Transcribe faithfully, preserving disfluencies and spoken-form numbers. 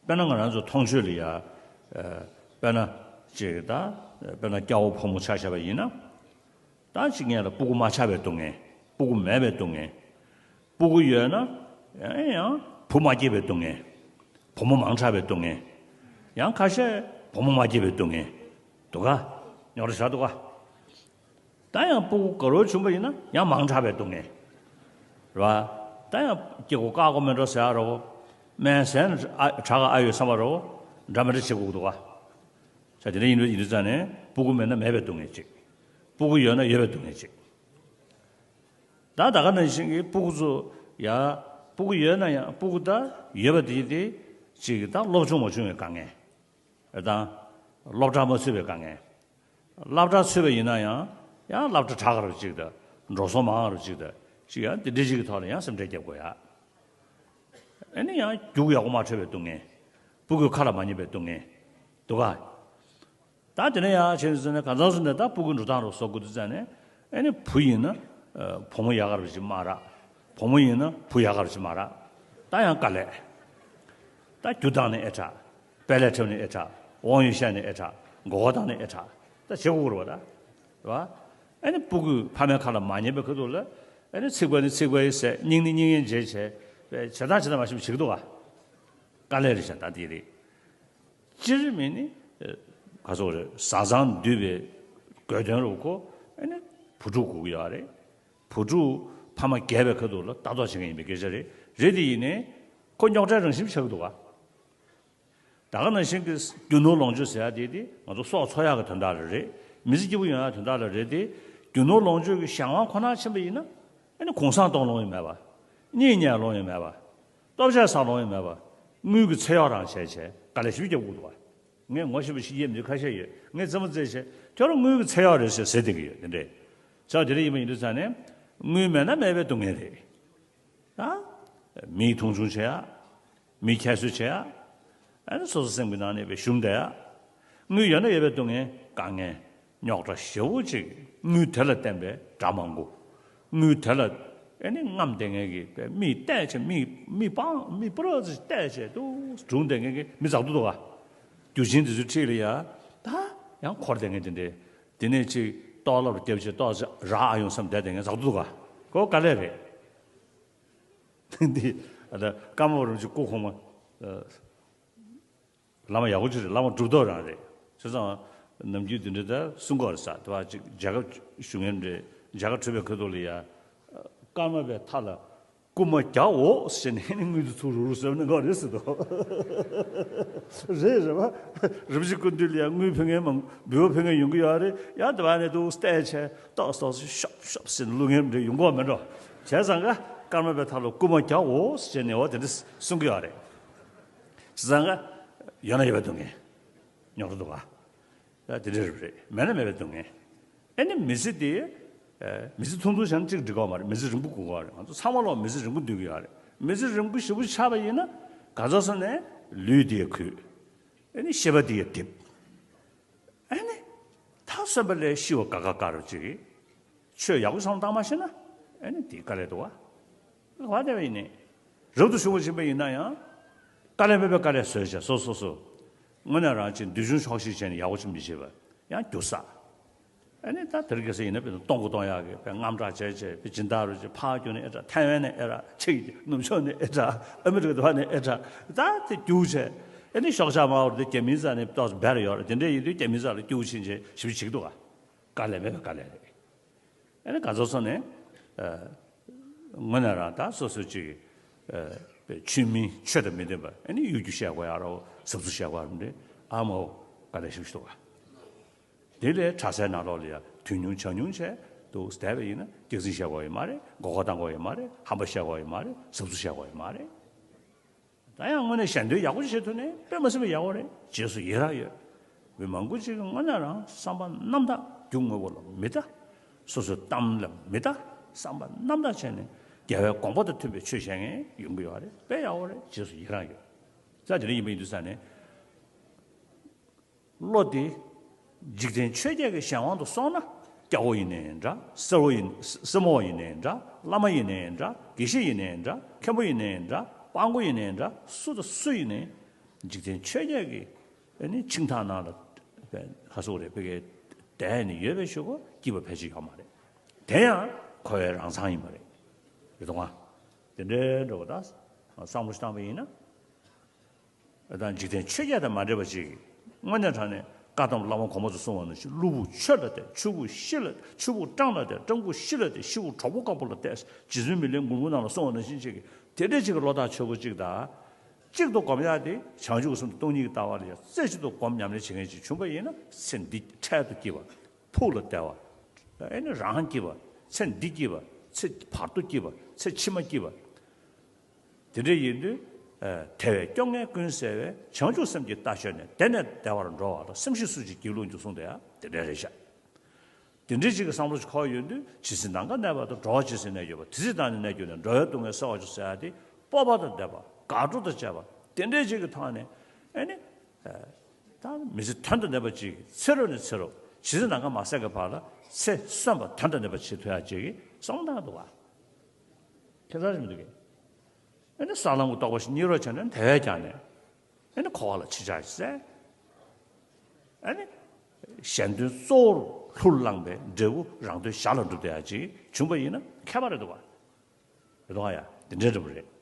དཔེར་ན་ང་རང་ཚོ་མཐོང་ཆོས་ལ་ཡ། ཨ། དཔེར་ན་ཅིག་ད། དཔེར་ན་སྐྱ་བོ་ཕོ་མོ་ཆ་བཞག་པ་ཡིན་ན། ད་ཅིག་ངེད་ལ་སྤུ་གུ་མ་ཆགས་པའི་སྡུག་བསྔལ། སྤུ་གུ་མེད་པའི་སྡུག་བསྔལ། སྤུ་གུ་ཡོད་ན་ཡང་ཡང་བུ་མ་སྐྱེས་པའི་སྡུག་བསྔལ། བུ་མོ་མང་དྲགས་པའི་སྡུག་བསྔལ། ཡང་ཁ་ཤས་བུ་མོ་མ་སྐྱེས་པའི་སྡུག་བསྔལ། འདུག་ག་རྙོག་དྲ་ཆགས་འདུག་ག་ད་ཡང་སྤུ་གུ་དགའ་རབ་བྱུང་བ་ཡིན་ན་ཡང་མང་དྲགས་པའི་སྡུག་བསྔལ། རེད་བ། ད་ཡང་སྐྱེ་སྒོ་བཀག་དགོས་མེད་འགྲོ་ཟེར་ཡ་རེད་བ། སྨན་ཟས་ན་ཨ། དྲག་ག་ཨ་ཡོད་བསམ་པ་རེད་བ། འདྲ་མི་འདྲ་བྱེད་དགོས་འདུག་ག་ས་དེ་འདྲ་ཡིན་དུས་ཡིན་དུས་ཙང་ནས་སྤུ་གུ་མེད་ན་མེད་པའི་སྡུག་བསྔལ་གཅིག་སྤུ་གུ་ཡོད་ན་ཡོད་པའི་སྡུག་བསྔལ་གཅིག་ད་ད་ག་ནང་བཞིན་གྱི་སྤུ་གུ་ཚོ་ཡ། སྤུ་གུ་ཡོད་ན་ཡང་སྤུ་གུ་ད་ཡོད་པ་དེ་དེ་གཅིག་ད་སློབ་སྦྱོང་མ་བྱུང་བའི་དཀའ་ངལ། དང་། སློབ་གྲྭ་མ་ཚུད་པའི་དཀའ་ངལ། སློབ་གྲྭ་ཚུད་པ་ཡིན་ན་ཡང་། ཡང་སློབ་གྲྭ་དྲག་ག་རུ་གཅིག་དང་། འགྲོ་སོང་མང་རུ་གཅིག་དང་། གཅིག་ཡང་དེ་འདྲ་ཞིག་གི་ཐོག་ལ་ཡང་སེམས་ཁྲལ་རྒྱབ་དགོས་ཡ། ཨ་ནི་ཡང་རྒྱུགས་ཡག་པོ་མ་འཕྲོད་པའི་སྡུག་བསྔལ། སྤུ་གུའི་ཁ་ལ་མ་ཉན་པའི་སྡུག་བསྔལ། འདུག་ག་ད་དེ་ནས་ཡང་བྱས་ཙང་ནས་གང་ཟག་སུ་ནས་ད་སྤུ་གུ་འགྲོ་སྟངས་རུ་བཟོ་དགོས་དུས་ཙང་ནས། ཨ་ནི་བུ་ཡིན་ན། ཨ། བུ་མོ་ཡག་ག་རུ་ཅིག་མ་རག་བུ་མོ་ཡིན་ན་བུ་ཡག་ག་རུ་ཅིག་མ་རག་ད་ཡང་དཀའ་ལས། ད་རྒྱུ་བཏང་ནས་ཨེ་དྲག་དཔལ་ལས་འཁྲབ་ནས་ཨེ་དྲག་དབང་ཡོད་བཤད་ནས་ཨེ་དྲག་མགོ་སྐོར་བཏང་ནས་ཨེ་དྲག་ད་བྱེད་དགོས་རེད་བ་ད། རེད་བ། ཨ་ནི་སྤུ་གུས་ཕ་མའི་ཁ་ལ་མ་ཉན་པའི་ཁ་ཐུག་ལ། ཨ་ནི་ཚིག་པ་ནི་ཚིག་པ་ཡིན་ཟེར། སྙིང་ནི་སྙིང་ཡིན་བརྗེད་བྱས། བྱས་སྟངས་བྱེད་སྟངས་མ་ཤེས་པ་བྱེད་ཀྱི་འདུག་ག་དཀའ་ལས་རེད་བྱས་ད་དེ་རེད། སྤྱིར་མིན་ནི། ཨ། ག་ཚོད་རེད། བཟའ་ཚང་འདུས་པའི་དགོས་དོན་རུ་ཁོ། ཨ་ནི་བུ་ཕྲུག་དགོས་ཀྱི་ཡོད་རེད། བུ་ཕྲུག་ཕ་མ་རྒས་པའི་ཁ་ཐུག་ལ་ལྟ་རྟོག་བྱེད་མཁན་ཡིན་པའི་སྐད་ཆ་རེད། རེད་དེ་ཡིན་ནའི། ཁོ་རྙོག་དྲའི་རང་བཞིན་ཆགས་ཀྱི་འདུག་ག་ད་ག་ནང་བཞིན་གྱི་རྒྱུ་ནོར་ལོངས་སྤྱོད་ཟེར་ཡ་དེ་དེ་ང་ཚོ་སྲོག་འཚོ་ཡག་གི་དོན་དག་ལ་རེད། མི་ཚེ་སྐྱིད་པོ་ཡོང་ཡག་དོན་དག་ལ་རེད་དེ། རྒྱུ་ནོར་ལོངས་སྤྱོད་ཀྱི་གཞན་དབང་ཁོ་ན་ཕྱིན་པ་ཡིན་ན། ཨ་ནི་གུང་སེང་གཏོང་ལོང་ཡང་མེད་པ། གཉིད་ཉལ་ལོང་ཡང་མེད་པ། ལྟོ་ཆས་ཟ་ལོང་ཡང་མེད་པ། དངུལ་གྱི་ཚེ་གཡོག་རང་བྱས་བྱས་དཀའ་ལས་ཞེ་པོ་རྒྱབ་དགོས་འདུག་ག་ངས་ངོ་ཤེས་པ་ཞིག་ཡས་མི་ཁ་ཤས་ཡོད། ངས་རྩེད་མོ་རྩེས་བྱས་ཁྱོད་རང་དངུལ་གྱི་ཚེ་གཡོག་རེད་ཟེར་ཟེར་བསྡད་ཀྱི་ཡོད། དེ་འདྲས་ཆགས། དེ་འདྲ་ཡིན་པ་ཡིན་དུས་ཙང་ནས་དངུལ་མེད་ན་མེད་པའི་སྡུག་བསྔལ་རེད། ད་མིའི་མཐོང་ཆུང་བྱེད་ཡ། མི་ཁྱད་གསོད་བྱེད་ཡ། ཨ་ནི་སོ་སོ་སེམས་ཀྱི་ནང་ནས་བའི་ཞུམ་བསྡད་ཡ། དངུལ་ཡོད་ན་ཡོད་པའི་སྡུག་བསྔལ། དཀའ་ངལ། རྙོག་དྲ་ཞེ་པོ་ཅིག་དངུལ་དེ་ལ་བརྟེན་པའི་དགྲ་མང་པོ། དངུལ་དེ་ལ་ཨ་ནི་རྔམ་བསྡད་མཁན་གྱི་བའི་མིས་བལྟས་བྱས། མིས་མིས་སྤང་མིས་པུ་ར་ཙི་བལྟས་བྱས་དུ་སྒྲུང་བསྡད་མཁན་གྱི་མི་ཛག་འདུག་ག་རྒྱུ་ཆེན་དེ་ཚོའི་འཁྲིས་ལ་ཡ་ད་ཡང་འཁོར་བསྡད་མཁན་དེ་འདྲས། དེ་ནས་ཅིག་ལྟོགས་ལ་རྒྱབ་བྱས་ལྟོགས་ཙི་རག་ཨ་ཡོང་བསམ་བསྡད་མཁན་ཛག་འདུག་ག་ཁོ་དཀའ་ལས་རེད། འདི་ཨ་ད་ཀརྨ་པ་རིན་པོ་ཆེ་སྐུ་གོང་མ། ཨ། བླ་མ་ཡག་པོ་ཅིག་རེད། བླ་མ་གྲུབ་ཐོབ་རང་རེད། བྱས་ཙང་ནམ་རྒྱུན་འདི་འདྲ་ད་གསུང་གི་ཡོད་རེད་ས། དེ་བ་ཅིག་མཇལ་ཁ་ཞུ་མཁན་རེད། མཇལ་ཁ་འཕྲོད་པའི་ཁ་ཐུག་ལ་ཡ། ཀརྨ་པའི་མཐའ་ལ་རྐུ་མ་རྒྱག་འོ་ཟེར་ནས་ནི་དངུལ་དེ་ཚུར་རུག་རུག་ཟེར་ནས་ག་རེད་ཟེར་དོ། རེད་རེད་བ། རིན་པོ་ཆེ་སྐུ་མདུན་ལ་ཡ་དངུལ་ཕུལ་མཁན་མང་འབུལ་བ་ཕུལ་མཁན་ཡོང་གི་ཡོད་རེད། ཡ་དེ་བ་ནས་འདུག་བལྟས་བྱས་ཏོག་ཏོག་ཤོབ་ཤོབ་ཟེར་ནས་བླུག་མཁན་རེད། ཡོང་གི་ཡོད་མེད་འགྲོ། བྱས་ཙང་ག་ཀརྨ་པའི་མཐའ་ལ་རྐུ་མ་རྒྱག་འོ་ཟེར་ནས་འོ་དེ་འདྲ་གསུང་གི་ཡོད་རེད། བྱས་ཙང་ག་ཡོད་ན་ཡོད་པའི་སྡུག་བསྔལ། རྙོག་དྲ་འདུག་ག་ཡ་དེ་འདྲ་རེད། མེད་ན་མེད་པའི་སྡུག་བསྔལ། ཨ་ནི་མི་ཚེ་དེ། ཨ། མི་ཚེ་ཐུང་ཐུང་བྱས་ན་གཅིག་འགྲིག་གི་མ་རེད། མི་ཚེ་རིང་པོ་དགོས་ཀྱི་རེད། ང་ཚོ་ཚང་མ་ལོག་མི་ཚེ་རིང་པོ་འདོད་ཀྱི་ཡོད་རེད། མི་ཚེ་རིང་པོ་ཞེ་པོ་ཆགས་པ་ཡིན་ན་ག་ཚོད་སོང་ནས་ལུས་དེ་ཡང་གུད། ཨ་ནི་ཤེས་པ་དེ་ཡང་རྡིབ། ཨ་ནི་ད་གསོན་པ་ལས་ཤི་བ་དགའ་དགའ་དགའ་རུ་ཅིག་ཆོས་ཡག་པོ་བསམ་བློ་བཏང་མ་ཤེས་ན། ཨ་ནི་དེ་དཀའ་ལས་འདུག་བ། བ་དེ་བས་ནི། རབ་ཏུ་བྱུང་བ་ཕྱིན་པ་ཡིན་ན་ཡང་། དཀའ་ལས་མེད་པའི་དཀའ་ལས་བཟོས་བྱས་སོ་སོ་སོ། དངོས་གནས་རང་གཅིག་འདོད་ཆུང་ཆོག་ཤེས་བྱས་ནས་ཡག་པོ་ཅིག་མི་བྱེད་པ། ཡང་རྒྱུ་ས། ཨ་ནི་ད་དེར་གེ་སར་ཡིན་ན་དཔེར་ན་གཏོང་དགོས་གཏོང་ཡག་གི་དཔེ་རྔམ་དྲག་བྱས་བྱས་དཔེ་སྦྱིན་བདག་རུ་ཅིག་ཕར་རྒྱུག་ནས་ཨེ་དྲག་ཐའེ་ཝན་ནས་ཨེ་དྲག་ཅིག་ནུབ་ཕྱོགས་ནས་ཨེ་དྲག་ཨ་མི་རི་ཀ་དེ་བ་ནས་ཨེ་དྲག་ད་དེ་རྒྱུག་བྱས། ཨ་ནི་ཤོག་ཆག་མ་འོར་དེ་རྒྱ་མིའི་རྩ་ནས་ཏོག་ཙམ་སྦས་ཡོད་རེད། དེ་འདྲ་ཡིན་དུས་རྒྱ་མིའི་རྩ་ལ་རྒྱུག་ཕྱིན་བྱས་ཞིབ་ཅིག་འདུག་ག་དཀའ་ལས་མེད་པའི་དཀའ་ལས་རེད། ཨ་ནི་ག་ཚོད་སོང་ནས། ཨ། དངོས་གནས་རང་ད་སོ་སོ་ཅིག་ཨ། ཆོས་མིན་ཆོས་དང་མི་ལྡན་པ། ཨ་ནི་གཡོ་སྒྱུ་བཤད་དགོས་ཡ་རོ། ཟབ་ཚུལ་བཤད་དགོས་ཡ་རོ་འདྲ། ཨ་མའོ། དཀའ་ལས་ཞིག་འདུག་ག་དེ་ལས་གྲྭ་སའི་ནང་ལོགས་ལ་ཡ་དུས་ཉུང་ཆ་ཉུང་བྱས་འདུག་བསྡད་པ་ཡིན་ན་སྐྱག་རྫུན་བཤད་དགོས་ཡོད་མ་རེད། མགོ་སྐོར་བཏང་དགོས་ཡོད་མ་རེད། ཧམ་པ་བཤད་དགོས་ཡོད་མ་རེད། ཟབ་ཚུལ་བཤད་དགོས་ཡོད་མ་རེད། ད་ཡང་དངོས་གནས་ཞལ་འདོན་ཡག་པོ་བྱེད་ཐུབ་ནས་དཔེ་མ་སྲིད་པ་ཡག་པོ་རེད། རྗེས་སུ་ཡི་རང་ཡོད། མི་མང་པོ་ཅིག་གིས་དངོས་གནས་རང་བསམ་པ་རྣམ་དག་རྒྱུ་དངོས་པོ་ལ་མི་ལྟ། སོ་སོའི་གཏམ་ལ་མི་ལྟ། བསམ་པ་རྣམ་དག་བྱས་ནས་རྒྱལ་བའི་དགོངས་པ་དང་མཐུན་པའི་ཆོས་བཤད་མཁན་ཡོང་གི་ཡོད་རེད། དཔེ་ཡག་པོ་རེད། རྗེས་སུ་ཡི་རང་ཡོད། ས་དེ་འདྲ་ཡིན་པ་ཡིན་དུས་ས་ནས། བློ་དེ་འཇིག་རྟེན་ཆོས་བརྒྱད་ཀྱི་གཞན་དབང་དུ་སོང་ན། སྐྱ་བོ་ཡིན་ནའི་འདྲ། སེར་བོ་ཡིན། སེར་མོ་བ་ཡིན་ནའི་འདྲ། བླ་མ་ཡིན་ནའི་འདྲ། དགེ་བཤེས་ཡིན་ནའི་འདྲ། མཁན་པོ་ཡིན་ནའི་འདྲ། སྤྲང་པོ་ཡིན་ནའི་འདྲ། སུ་དང་སུ་ཡིན་ནའི། འཇིག་རྟེན་ཆོས་བརྒྱད་ཀྱི་ཨ་ནི་འཆིང་ཐག་ནང་ལ་ཧ་སོ་རེད། བོད་ཀྱི་བསྡད་ནས་ཡོད་པའི་ཤོག་གུ་སྐྱིད་པ་ཕལ་ཆེར་ཡོད་མ་རེད། དེ་ཡང་འཁོར་བའི་རང་མཚང་ཡིན་པ་རེད། རེད་དོ་ང་། དེ་འདྲའི་འགྲོ་བ་ད་བསམ་བློ་ཞིག་བཏང་པ་ཡིན་ན། ད་འཇིག་རྟེན་ཆོས་བརྒྱད་དང་མ་འདྲེས་པ་ཅིག་དངོས་གནས་དྲང་གནས་བཀའ་གདམས་བླ་མ་གོང་མ་ཚོས་གསུངས་པ་ནང་བཞིན་གློ་བུར་ཆོས་ལ་བལྟས། ཆུ་བུར་ཤི་ལ། ཆུ་བུར་སྤྲང་ལ་བལྟས། སྤྲང་བུར་ཤི་ལ་བལྟས། ཤི་བུར་གྲོགས་པོ་དཀར་པོ་ལ་བལྟས། རྗེ་བཙུན་མི་ལའི་མགུར་མ་ནང་ལ་གསུངས་པ་ནང་བཞིན་ཅིག་གི་དེ་འདྲའི་ཅིག་གི་བློ་ཐག་ཆོད་པོ་ཅིག་དང་། གཅིག་ཏུ་སྒོམ་ཡག་དེ་བྱང་ཆུབ་སེམས་དང་སྟོང་ཉིད་ཀྱི་ལྟ་བ་ལ་ཡང་རྩེ་གཅིག་ཏུ་སྒོམ་ཉམས་ལེན་བྱེད་མཁན་ཅིག་བྱུང་པ་ཡིན་ན། ཚེ་འདི་འཕྲལ་དུ་སྐྱིད་པ། ཕུགས་ལ་བདེ་བ། ཨེ་ནི་རང་སྐྱིད་པ། ཚེ་འདི་སྐྱིད་པ། ཚེ་བར་དོ་སྐྱིད་པ། ཚེ་ཕྱི་མ་སྐྱིད་པ། དེ་འདྲ་ཡིན་དུས། ཨ། དལ་བས་སྐྱོ་ངལ་ཀུན་སེལ་བའི་བྱང་ཆུབ་སེམས་ཀྱི་རྟ་ཞོན་ནས། དེ་ནས་བདེ་བར་འགྲོ་བ་ལ། སེམས་ཤེས་སུ་ཅིག་སྒྱིད་ལུག་འཇུག་གསུངས་དེ་ཡང་དེ་འདྲ་རེད་ཤག་དེ་འདྲའི་ཅིག་གི་བསམ་བློ་ཞིག་འཁོར་ཡོང་དུས། ཇི་སྲིད་ནམ་མཁའ་གནས་པ་དང་། འགྲོ་བ་ཇི་སྲིད་གནས་གྱུར་པ། དེ་སྲིད་བདག་ནི་གནས་གྱུར་ནས། འགྲོ་བའི་སྡུག་བསྔལ་སེལ་བར་ཤོག་ཟེར་ཡག་དེ་སྤོབས་པ་དང་ལྡན་པ། དགའ་སྤྲོ་དང་བཅས་པ། དེ་འདྲའི་ཅིག་གི་ཐོག་ནས་ཨེ་ནི། ཨ། ད་མི་ཚེ་དོན་དང་ལྡན་པ་ཅིག་ཚེ་རབས་ནས་ཚེ་རབས་ཇི་སྲིད་ནམ་མཁའ་མ་ཟད་ཀྱི་བར་ལ་ཚེ་གསོན་པ་དོན་དང་ལྡན་པ་བྱེད་ཐུབ་ཡག་ཅིག་གི་བསམ་བློ་བཏང་འདུག་ག་ཁྱད་མཚར་ཞིག་མི་འདུག་གས། ཨ་ནི་ས་ལམ་གྱི་རྟོགས་པ་ཞིག་རྙེད་རོགས་བྱས་ནས་དལ་བས་ཀྱང་ནས། ཨ་ནི་འཁོར་བ་ལ་ཕྱི་བྱ་ཞིག་བསལ། ཨ་ནི་གཞན་དོན་གཙོ་བོར་ལྷུར་བླངས་པའི་འབྲས་བུ་རང་དོན་ཞར་ལ་འགྲུབ་བསྡད་ཡག་ཅིག་བྱུང་པ་ཡིན་ན་ཁྱད་པར་རེད་འདུག་ག་རེད་དོ་ཨ་ཡ། དེ་འདྲའི་འདྲ་པོ་རེད།